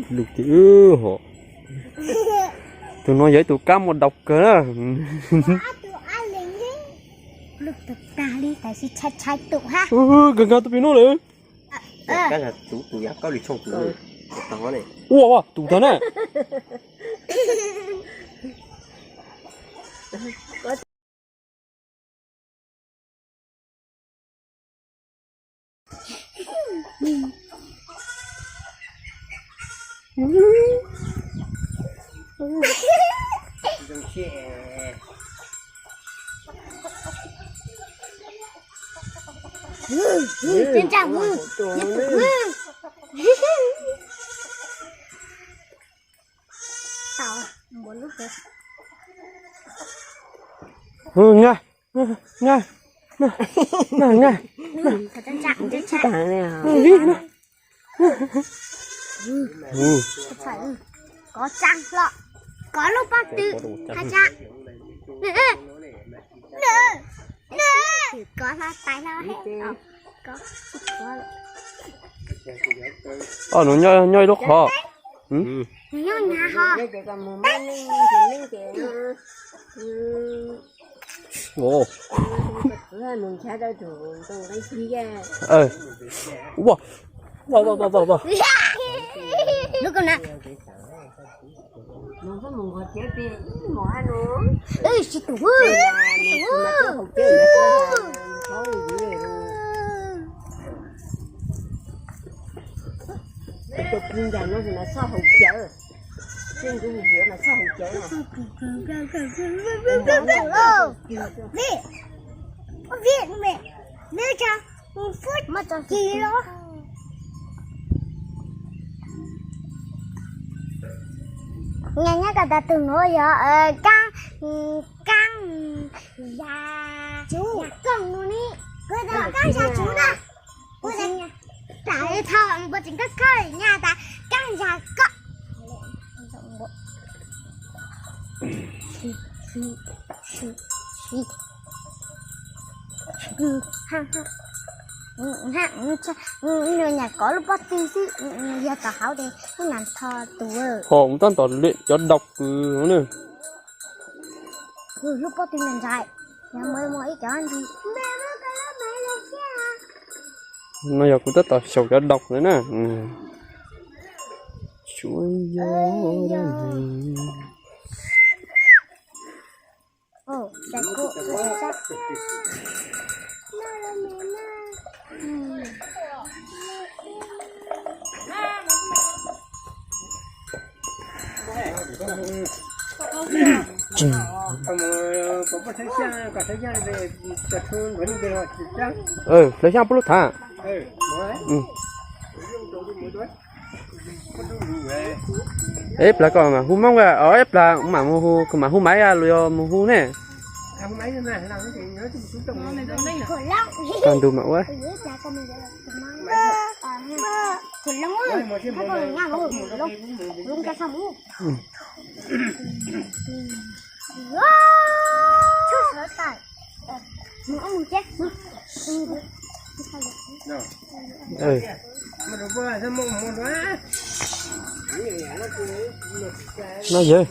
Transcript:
Lus tias, hov, tus no yog ib tug kab muaj daus kawg na. Nkag nkag tus pem no lawm. Ua, ua, tus tag na. Nga, nga, nga, nga. Kov tsaa hlo, kov lub pob tw has tsaa. Kov hlo tais hlo. Ob, nws nyob ib lub qhov. Nyob nyav ho. Ua, ua, ua, ua, ua. Tsis tus. Nyob nyob ko tas tus nuav yog kaab, kaab ya, ya kooj no ne. Kuv tas kaab ya tsuv na. Kuv tas thaum kuv tseem kawg kawg nyaj tas kaab ya kooj. Nws nyam kov lub pob tw xwb, yog tom hauv ces lub nas tho tus. Ho tab tom liam cov daus kws na. Lub pob tw ntshai, yog muaj ib cov ntsis. No yog kuv tab tom xyaum cov daus na. Tsuav yog Hlawv xyab pub lub thav. Ib plag koj mam hu Moob, ib plag mam hu, koj mam hu Maiv los yog mus hu ne. Kaj ntug mam ua. No yog.